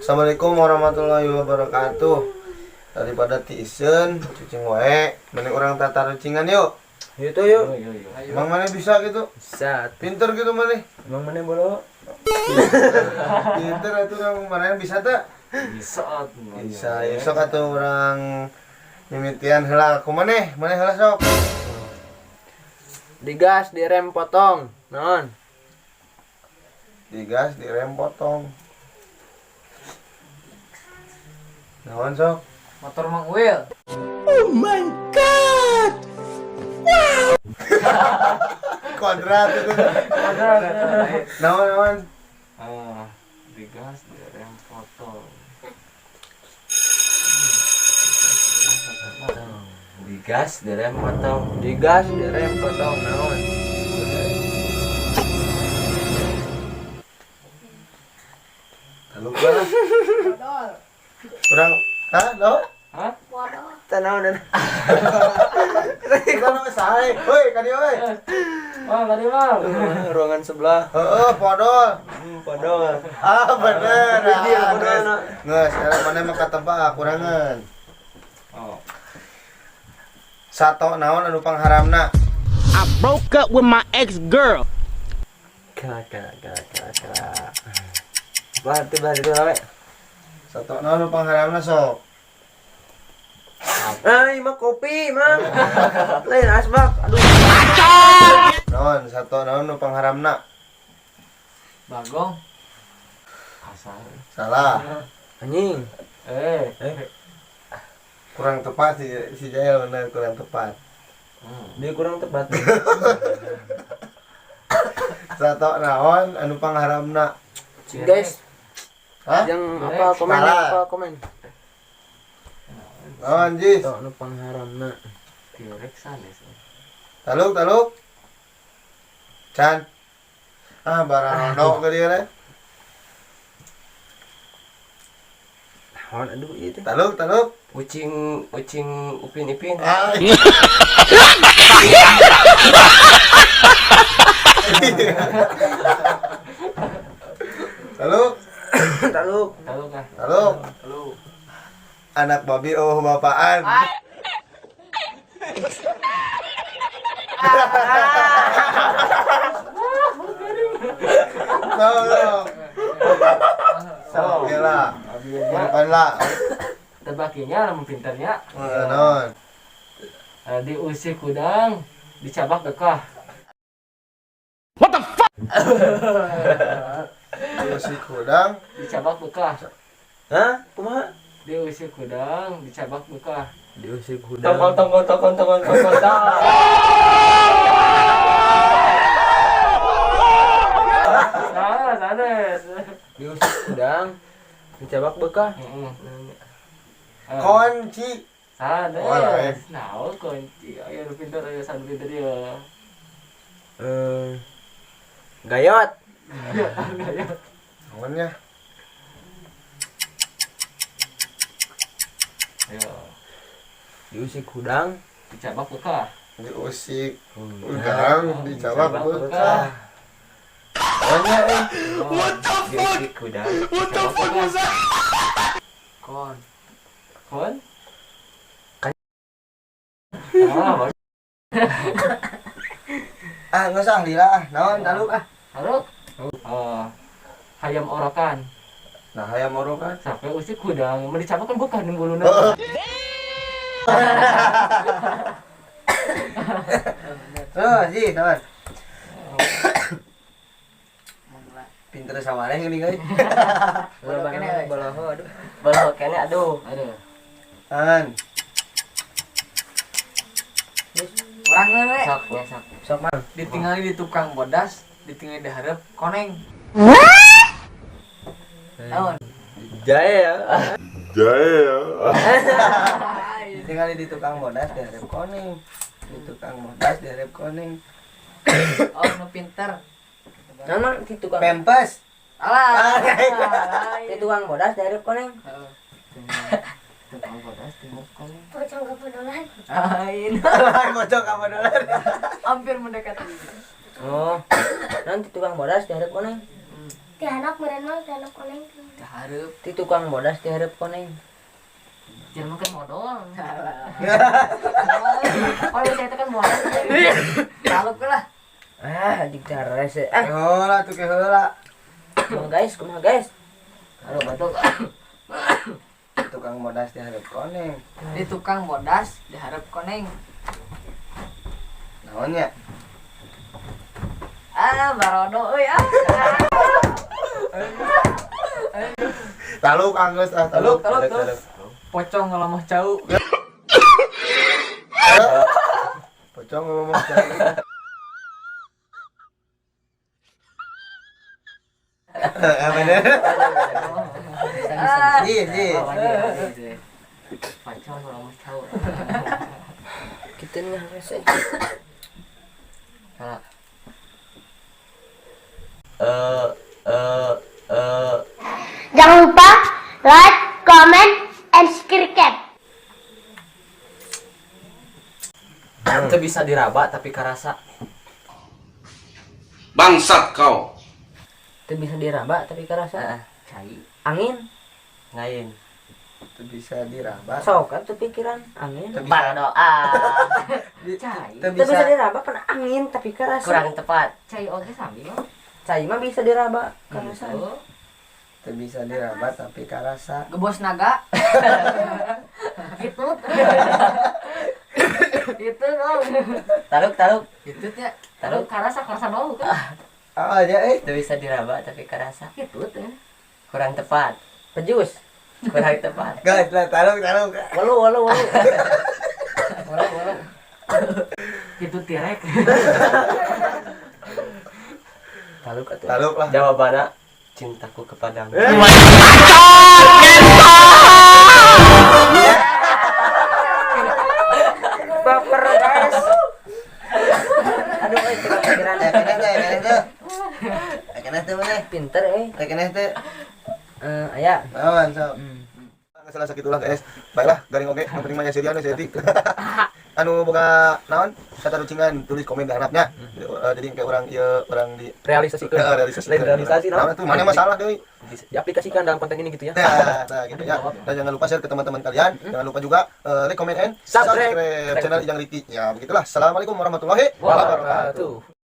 Assalamualaikum warahmatullahi wabarakatuh. Daripada tiiseun, cicing wae, mending urang tatarucingan yuk. Yuk tuh yuk. Emang maneh bisa gitu? Bisa. Pinter gitu maneh? Emang maneh bolo? Pinter atuh urang maneh bisa tak? Bisa. Bisa, ya sok atuh urang mimitian heula ku maneh, maneh heula sok. Digas, direm potong. Naon? Digas, direm potong. Naon sok? Motor Mang Wil. Kodrat itu. Naon naon? Ah, digas, direm potong. Digas, direm potong. Digas, direm potong. Naon? Taluk lah. Kurang, hah, no? Hah? Tanaon dan. Kita nama sae. Woi, ka dieu we. Oh, tadi Bang. Ruangan sebelah. Heeh, podol. Podol. Ah, bener. Iya, Ah, podol, geus. nak. Geus, sekarang maneh mah katebak kurangan. Oh. Sato naon anu pangharamna? I broke up with my ex girl. Kela kela kela kela kela. Berarti berarti itu lawe. Sato naon anu pangharamna sok? Ah, mah kopi, mang. Lain asbak. Aduh. Naon sato naon anu pangharamna? Bagong. Kasar. Salah. Anjing. Eh, Kurang tepat si Jael bener kurang tepat. Dia kurang tepat. Sato naon anu pangharamna? Guys, Hah? yang apa komen Salah. apa komen? Naon Jis? Tok nu pangharamna. Direk sanes. Taluk taluk. Can. Ah, barang rondo ke dia teh. Naon aduh ieu teh. Taluk taluk. Ucing, ucing Upin Ipin. Ah. Taluk, Taluk. Tahu kah? taluk. Lu. Anak babi oh bapaan. Tolong. Oke lah. Depan lah. Tebakinya lamun pinternya. Non. Diusir kudang, dicabak bekah. Diusir kudang, Dicabak bekah. Hah? Kumaha? Diusir kudang, dicabak bekah. Diusir kudang. Tongkol tongkol tongkol tongkol tongkol tongkol. Nah, sanes. Diusir kudang. Dicabak bekah. Heeh. Kunci. Sanes. Oh, lain. Nah, kunci. Ayo nu pinter, ayo san pinter ya. Eh gayot. Naonnya? Ayo, Diusir kudang. dicabak bekah. Diusik udang, dicabak bekah. Naonnya eh? Diusir kudang. What the fuck was that? Kon. Kon? Ah, Ah, geus ah lila ah. Naon taluk ah. Halo. Oh, hayam orokan. Nah, hayam orokan. Sampai usik kudang, mau dicabak kan bukan nih buluna. Tuh, Ji, naon? Pinter sawareh gini guys. Bola kene, euy. balaho aduh. Balaho kene aduh. Aduh. An. Urang we. Sok, ya sok. Sok mang. Ditinggali di tukang bodas, ditinggali di hareup koneng. Naon? Jae ya. Ditinggali di tukang bodas di hareup koneng. Di tukang bodas di hareup koneng. Oh, nu pinter. Nama di tukang. Pempes. Alah. Di tukang bodas dari koneng. Heeh. Tukang bodas, timur koneng. Pocong kepodolan. Lain. Pocong apa dolar? Hampir mendekati. Oh. Nanti tukang bodas dari koneng. Ti handap meureun mah, ti handap koneng. Ti hareup. Ti tukang bodas ti hareup koneng. Jelema kan modal. Oh, saya itu kan modal. Taluk lah. Ah, anjing teh rese. Ah, Heula tuh ke heula. kumaha guys, kumaha guys. Aduh, batuk. Tukang bodas di hareup koneng. Di tukang bodas di hareup koneng. Naon nya? Ah, barodo euy ah. Taluk anggeus ah, taluk. Taluk, taluk. Pocong ngalomoh cau. Pocong ngomong cau. Bener. Ji, ji. Pocong ngalomoh cau. Kitu nih rese. Salah. Jangan lupa like, comment, and subscribe. Itu bisa diraba tapi karasa. Bangsat kau. Teu bisa diraba tapi karasa. Heeh. Cai. Angin. Lain. Teu bisa diraba. Sok atuh pikiran angin. Teu bisa. Barodo ah. Cai. Teu Teu bisa bisa. diraba pan angin tapi karasa. Kurang tepat. Cai oge sami mah. Cai mah bisa diraba karasa. Gitu. Teu bisa diraba tapi karasa. Gebos naga. Gitu. Gitu dong. Taluk taluk. Gitu ya. Taluk karasa karasa bau kan. Ah, aja eh. Itu bisa diraba tapi karasa. Gitu teh. Kurang tepat. Pejus. Kurang tepat. Guys, lah taluk taluk. Walu walu walu. Walau walau. Gitu tirek. Taluk atuh. Taluk lah. Jawabannya cintaku kepadamu. Baper guys. Aduh euy teu kepikiran. Eh, keneh teh, keneh teh. Eh, keneh teh maneh. Pinter euy. Eh, keneh teh. Eh, aya. Naon sok. Salah sakitulah guys. Baiklah, garing oge, nu penting mah nya serian setik. Anu boga naon? Satarucingan tulis komen harapnya. Jadi kayak orang ieu orang di Realisasikan. Realisasi. Lain realisasi Naon naon? tuh mana masalah deui. Diaplikasikan dalam konten ini gitu ya. Nah, gitu ya. Dan jangan lupa share ke teman-teman kalian. Jangan lupa juga like, comment, and Subscribe. subscribe channel Ijang Riki. Ya, begitulah. Assalamualaikum warahmatullahi wabarakatuh. Wabarakatuh.